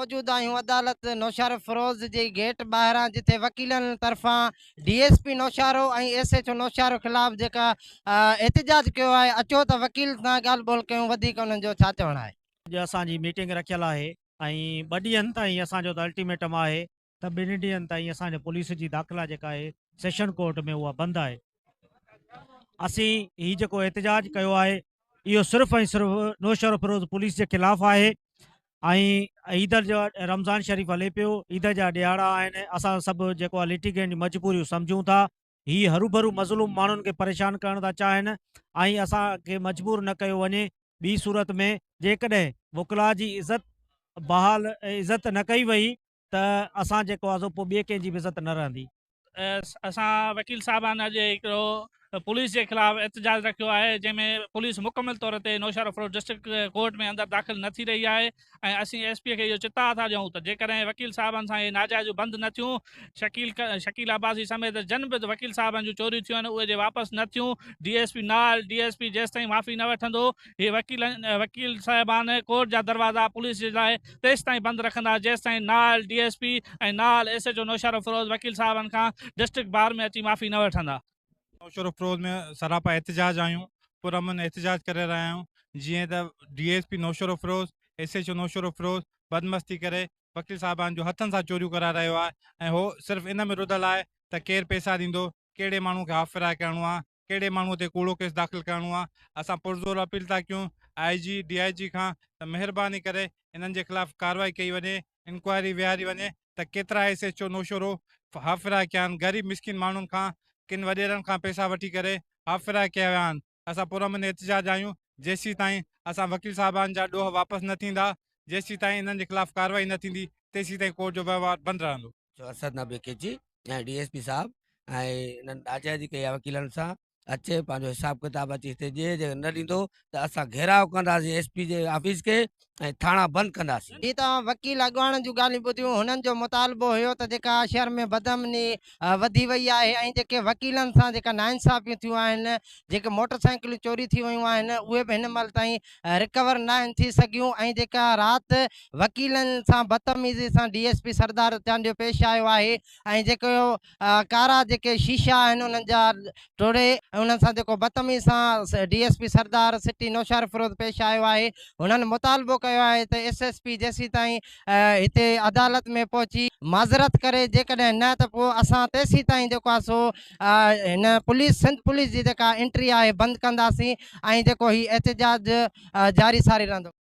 موجود آهيون عدالت نوشهروفيروز جي گيٽ ٻاهران جتي وڪيلن طرفان D S P Naushahro ۽ S H O Naushahro خلاف جيڪا احتجاج ڪيو آهي اچو ته وڪيل سان ڳالهه ٻولهه ڪيون وڌيڪ انهن جو ڇا چوڻ آهي. اڄ اسان جي ميٽنگ رکيل آهي ۽ ٻه ڏينهن تائين اسان جو ته الٽيميٽم آهي ته ٻن ڏينهن تائين اسان جي پوليس جي داخلا جيڪا آهي سيشن ڪورٽ ۾ اها بند آهي اسين هي جيڪو احتجاج ڪيو آهي اهو صرف ۽ صرف نوشهروفيروز پوليس جي خلاف آهي ۽ عيد جو رمضان شريف هلي پيو عيد جا ڏيهاڙا آهن اسان سڀ جيڪو آهي لٽيگينٽ جون مجبوريون سمجهون ٿا هي هروڀرو مظلوم ماڻهن کي پريشان ڪرڻ ٿا چاهين ۽ اسان کي مجبور نه ڪيو وڃي ٻي صورت ۾ جيڪڏهن وڪلا جي عزت بحال عزت نه ڪئي وئي ته اسان جيڪو آهي سو پوء ٻئي ڪنهن جي به عزت نه رهندي. اسان وڪيل صاحبان اڄ هڪڙو پوليس جي خلاف احتجاج رکيو آهي جنهن ۾ پوليس مڪمل طور تي نوشهروفيروز ڊسٽرڪٽ ڪورٽ ۾ اندر داخل نه ٿي رهي آهي ۽ اسين ايس پي کي اهو چتاء ٿا ڏيون ته جيڪڏهن وڪيل صاحبن سان اهي ناجائزيون بند نه ٿيون شڪيل شڪيل عباسي سميت جن به وڪيل صاحبن جون چوريون ٿيون آهن اهي جي واپس نه ٿيون ڊي ايس پي نال ڊي ايس پي جيستائين معافي نه وٺندو هي وڪيل وڪيل صاحبان ڪورٽ جا دروازا پوليس جي لاء تيستائين بند رکندا جيستائين نااهل ڊي ايس پي ۽ نااهل ايس ايڇ او نوشهروفيروز وڪيل صاحبن کان ڊسٽرڪٽ بار ۾ اچي معافي نه وٺندا. نوشهروفيروز ۾ سراپا احتجاج آهيون پرامن احتجاج ڪري رهيا آهيون جيئن ته D S P Naushahro Feroze S H O Naushahro Feroze بدمستي ڪري وڪيل صاحبان جو هٿن سان چوريون ڪرائي رهيو آهي ۽ هو صرف ان ۾ رڌل آهي ته ڪير پئسا ڏيندو ڪهڙي ماڻهو کي هاف فرائي ڪرڻو آهي ڪهڙي ماڻهو تي ڪوڙو ڪيس داخل ڪرڻو آهي اسان پرزور اپيل ٿا ڪيون آء جي ڊي I جي کان ته مهرباني ڪري انهن جي خلاف ڪارروائي ڪئي وڃي انڪوائري ويهاري وڃي ته ڪيترا S H O Naushahro half fry ڪيا آهن غريب مسڪين ماڻهن کان ڪن وڏيرن کان پئسا وٺي ڪري هاف فرائي ڪيا ويا آهن اسان پرامن احتجاج آهيون جيسيتائين اسان وڪيل صاحبان جا ڏوهه واپس نه ٿيندا جيسيتائين انهن جي خلاف ڪارروائي نه ٿيندي تيسيتائين ڪورٽ جو وهنوار بند رهندو. Arshad Nabi Khichi ۽ D S P صاحب ۽ انهن ناجائزي ڪئي آهي وڪيلن سان اچي پنهنجو حساب ڪتاب اچي هتي ڏي جي نه ڏيندو ته اسان گهيراء ڪنداسين ايس پي جي آفيس کي ۽ ٿاڻا بند ڪنداسين. جي توهان وڪيل اڳواڻن جون ڳالهيون ٻڌيون هنن جو مطالبو هيو ته جيڪا شهر ۾ بدامني وڌي وئي آهي ۽ جيڪي وڪيلن سان جيڪا ناانصافيون ٿيون آهن جيڪي موٽر سائيڪلون چوري ٿي ويون آهن اهي به هن مهل تائين رڪور ناهن ٿي سگهيون ۽ جيڪا رات وڪيلن سان بدتميزي سان D S P Sardar Chandio پيش آيو آهي ۽ جيڪو ڪارا جيڪي شيشا آهن انهن جا ٽوڙي ۽ انهن سان جيڪو بدتميزي سان D S P Sardar city Naushahro Feroze پيش آيو آهي هنن مطالبو ڪيو آهي ته ايس ايس پي جيسيتائين هتي عدالت ۾ پهچي معذرت ڪري جيڪڏهن نه ته پوء اسان تيسيتائين جيڪو آهي سو هن پوليس سنڌ پوليس جي جيڪا انٽري آهي بند ڪنداسين ۽ جيڪو هي احتجاج جاري ساري رهندو.